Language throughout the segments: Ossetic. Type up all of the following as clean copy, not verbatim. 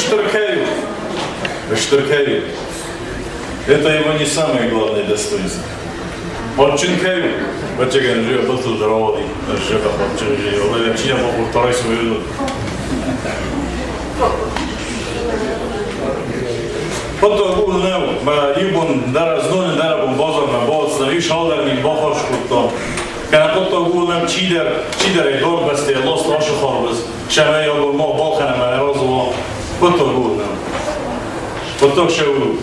Стыр кӕй у, стыр кӕй у, это его не самое главное достоинство. Адджын кӕй у, ӕвӕццӕгӕн, йӕ былтыл дӕр ауади, ӕз адджын чи нӕ бахордта, райсомӕй Потом нӕу, мӕ иу бон дӕр зноны дӕр бон базармӕ бацыдтӕн, иу цалдӕр мин бахарз кодтам. Кӕнӕ хъуыддаг у нӕм чидӕр, чидӕрӕй дорбӕстӕ ласт ашы харбыз, сӕмӕй абон ма балхӕнӕм ӕмӕ разыуа. Хъуыддаг у нӕм. Хъуыддаг сӕ у.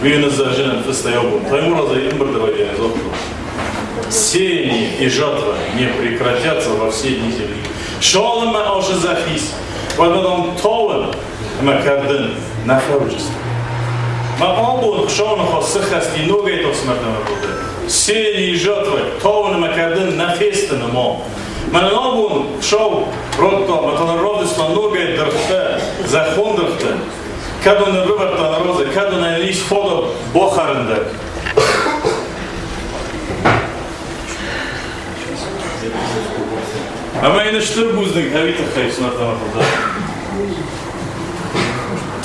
Уый ныззӕрджынӕн фыста абон. Таймуразӕй ӕмбырды райдианы загъта. Сеяние и жатва не прекратятся во все дни земли. Шалымӕ ашы зӕххис, уӕдмӕ тауын ӕмӕ кӕрдын нӕ фӕуыдзысты. Мӕ абон Хуыцауы ныхас сыххӕсти ногӕй тасмӕрдӕмӕ кодта. Сеяние и жатва, тауын ӕмӕ кӕрдын нӕ фесты ныма. Мӕнӕн абон Хуыцау радта, мӕ та нын равдыста ногӕй дыргътӕ, зӕххон дыргътӕ. Кӕд ын ӕрывӕрдта нӕ розы, кӕд ын ис фадат бахӕрын дӕр. Ӕмӕ йын стыр бузныг хӕри тыххӕй смӕрдтӕмӕ хуыдта.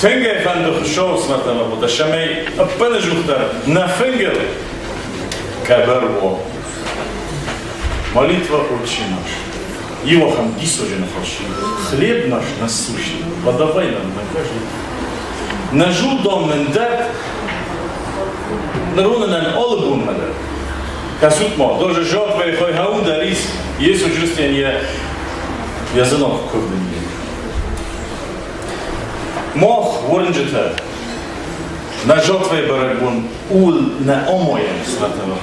Тынг ӕй фӕнды Хуыцауы смӕрдтӕмӕ хуыдта, цӕмӕй ӕппӕнӕзухдӕр нӕ фынгыл къӕбӕр уа. Молитва Отче наш. Иу ахӕм диссаджы ныхас. Хлеб наш насущный, подавай нам на каждый день. Нӕ зудон нын дӕтт, нырон нын алы бонмӕ дӕр. Кӕсут ма, даже жатвӕй хайхауын дӕр ис, Йесо Чырыстийӕн йӕ зынаргъ куывды мидӕг. Мах, уырнджытӕ, нӕ жатвӕйы бӕрӕгбон ууыл нӕ амайӕм сӕртӕмӕ.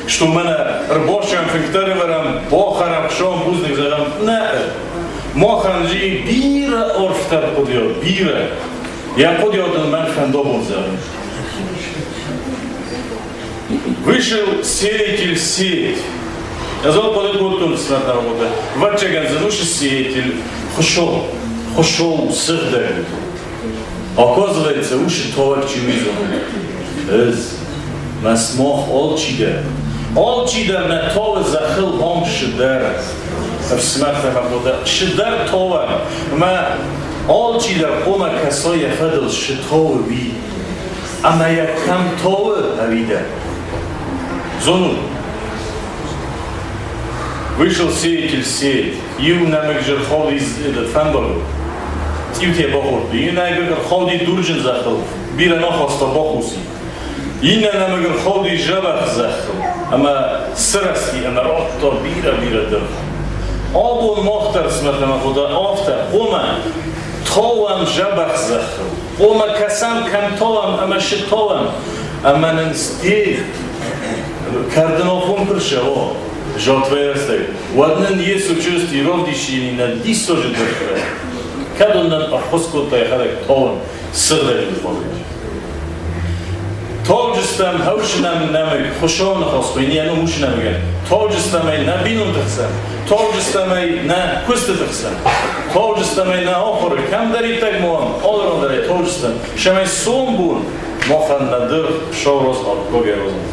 Что мӕнӕ ӕрбахсӕм фынгтӕ ӕрӕвӕрӕм, бахӕрӕм, хсӕм, бузныг зӕгъӕм. Нӕ! Махӕн же бирӕ арфдӕр хъуыдыйад, бирӕ. Йӕ хъуыдыйад ын мӕн фӕндагон зӕгъын. Вышел сеятель сеять. Я зал хъуыды кодтон цымӕ работа. Ӕвӕццӕгӕн дзы ну сеятель хуысыл, хуысыл сыгъдӕг. Оказывается, уши товар чи уизон. Ӕз, мӕ смах алчидӕр. Алчидӕр нӕ товы зӕххыл ам шыдӕр. Ӕфсымӕртӕ мӕ хотӕ, шыдӕр товар. Ӕмӕ алчидӕр хъуамӕ кӕса йӕ фӕдыл шы товы уи. Ӕмӕ йӕ кӕм товы ӕви дӕ? Зонут, вышел сеятель сеять. Иу нӕмыг же рхауди этот фӕндагыл. Цъиутӕ бахордтой. Иу нӕмыг ӕрхауди дурджын зӕххыл, бирӕ нӕ хаста бахуси. Иннӕ нӕмыг ӕрхауди зӕбӕх зӕххыл ӕмӕ сырӕзти ӕмӕ радта бирӕ-бирӕ дыргъ. Абон мах дӕр смӕтӕмӕ хъуыды афтӕ, хъуамӕ тауӕм зӕбӕх зӕххыл, хъуамӕ кӕсӕм кӕм тауӕм ӕмӕ шы тауӕм, ӕмӕ нын сте кӕрдынафон куы рцӕуа, жатвӕйрӕстӕг, уӕд нын Йесо Чырысти равдисини нӕ диссаджы дыргътӕ, кӕд ын нын ӕххуыс кодта йӕхӕдӕг тауын сыгъдӕджы фадат. Тауджыстӕм хӕусынӕм нӕмыг, Хуыцауы ныхас хуыйны йӕ ном уыцы нӕмыгӕн. Тауджыстӕм ӕй нӕ бинонты хсӕн, тауджыстӕм ӕй нӕ куыстыты хсӕн, тауджыстӕм ӕй нӕ ахуыры, кӕмдӕриддӕр ма уӕм, алыран дӕр ӕй тауджыстӕм, цӕмӕй сомбон махӕн нӕ дыргъ сауроз аккаг розын.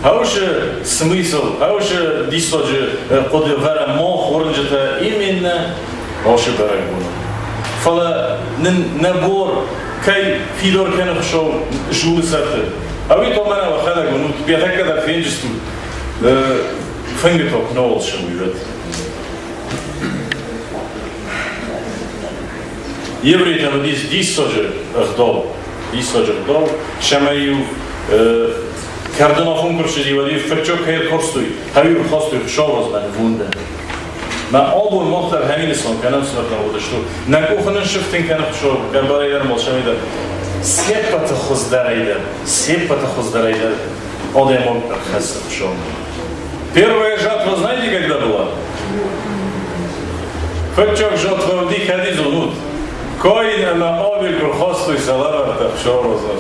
Хӕусы смысл, хӕусы диссаджы хъуыды вӕрӕм мах уырнджытӕ именно ашы бӕрӕгбоны. Фӕлӕ нын нӕ бор кӕй фидар кӕны Хуыцау зулы сӕрты. Ӕви та мӕнӕ уӕхӕдӕг уынут, йӕхӕдӕг дӕр фенджыстут, фынгы та куы нӕуал ссӕуй, уӕд. Еврейтӕн уыдис диссаджы ӕгъдау, диссаджы ӕгъдау, цӕмӕй-иу кӕрдын афон куы рцыди, уӕд-иу фыццаг кӕй ӕрхастой, хӕриу ӕрхастой Хуыцауы размӕ нывондӕн. Мӕ абон мах дӕр хӕми нысан кӕнӕм сымахмӕ уыдысты. Нӕ къухы нын сыфтын кӕны Хуыцау, гӕбӕрӕй дӕр, малсамӕй дӕр. Се ппӕты хуыздӕрӕй дӕр, се ппӕты хуыздӕрӕй дӕр адӕймаг ӕрхӕссы Хуыцаумӕ. Первая жатва знаете, когда была? Фыццаг жатва уыди кӕди зонут? Каин ӕмӕ Авель куы рхастой сӕ лӕвӕрттӕ Хуыцауы размӕ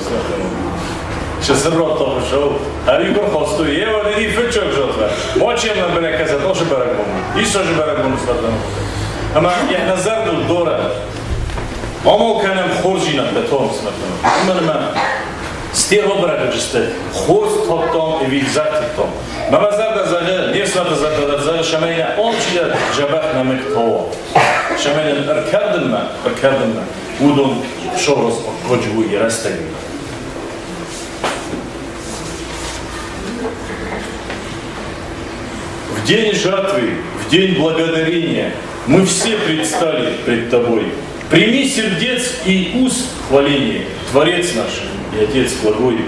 Цы сын радта Хуыцау? Ӕви куы рхастой? Ева диди фыццаг жатва. Мачи ӕмӕ бирӕ кӕсӕт ашы бӕрӕгбон. Исаджы бӕрӕгбон сфӕдзӕн. Ӕмӕ йӕ нӕ зӕрдыл дорӕ. Амал кӕнӕм хорздзинӕдтӕ томс Уымӕн ӕмӕ стеробрӕгӕджысты хорз тадтам ӕви взӕр тыдтам. Мӕ мӕ зӕрдӕ зӕгъы, не фсымӕрты зӕрдӕ дӕр зӕгъы, цӕмӕй нӕ алчидӕр дзӕбӕх нӕмыг тауа. Цӕмӕй нын ӕркӕрдынмӕ, ӕркӕрдынмӕ уыдон сорос аккаджы уый рӕстӕг. В день жатвы, в день благодарения мы все предстали пред Тобой. Прими сердец и уст хваление, Творец наш и Отец благой,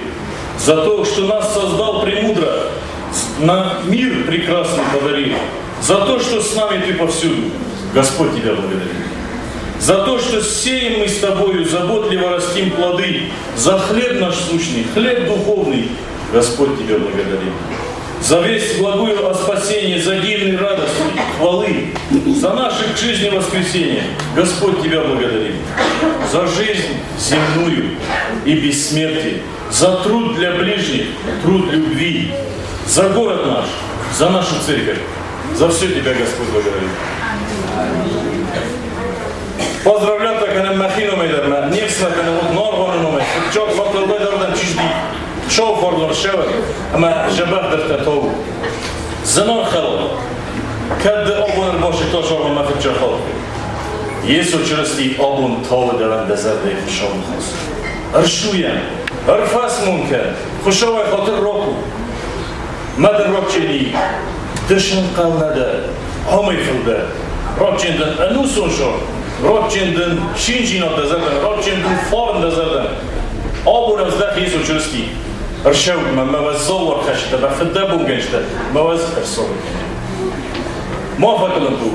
за то, что нас создал премудро, на мир прекрасный подарил, за то, что с нами Ты повсюду, Господь Тебя благодарит. За то, что сеем мы с Тобою, заботливо растим плоды, за хлеб наш сущный, хлеб духовный, Господь Тебя благодарит. За весть благую о спасении, за дивные радости, хвалы, за наше к жизни воскресение, Господь Тебя благодарит. За жизнь земную и бессмертие, за труд для ближних, труд любви, за город наш, за нашу церковь, за все Тебя, Господь, благодарит. Поздравляю кӕнӕм мӕхи номӕй дӕр, мӕ не фсымӕр кӕнӕм уыд Наргъоны номӕй, фыццаг хатт уӕлдай дӕр чызги шоу фордон ссӕуӕг ӕмӕ зӕбӕхдӕртӕ тау. Зынаргъ хӕлар, кӕд ды абон ӕрбасыдтӕ саргъы мӕ фыццаг хатт, Йесо Чырысти абон тауы дӕуӕн дӕ зӕрдӕйы Хуыцауы ныхас. Ӕрсуйӕн, ӕрфӕсмон кӕн, Хуыцауӕй хатыр ракур. Мӕ дын рапчени ды сӕнхъӕл нӕ дӕ, амӕй фылдӕр. Рапчен дын ӕнусон сор, рапчен дын шинжинад дӕ зӕрдӕмӕ, рапчен дын фарн дӕ зӕрдӕмӕ. Абон ӕздӕх Йесо Чырысти ӕрсӕуд мӕ, мӕ уӕззау ӕрхӕстӕ, мӕ фыдӕбонгӕнджытӕ, мӕ уӕз ӕрцӕуӕд. Ма фӕкъуылымпы у,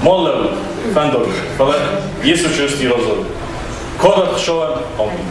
ма лӕуут фӕндагыл, фӕлӕ Йесо Чырысти раззаг. Кадӕт Хуыцауӕн, амин.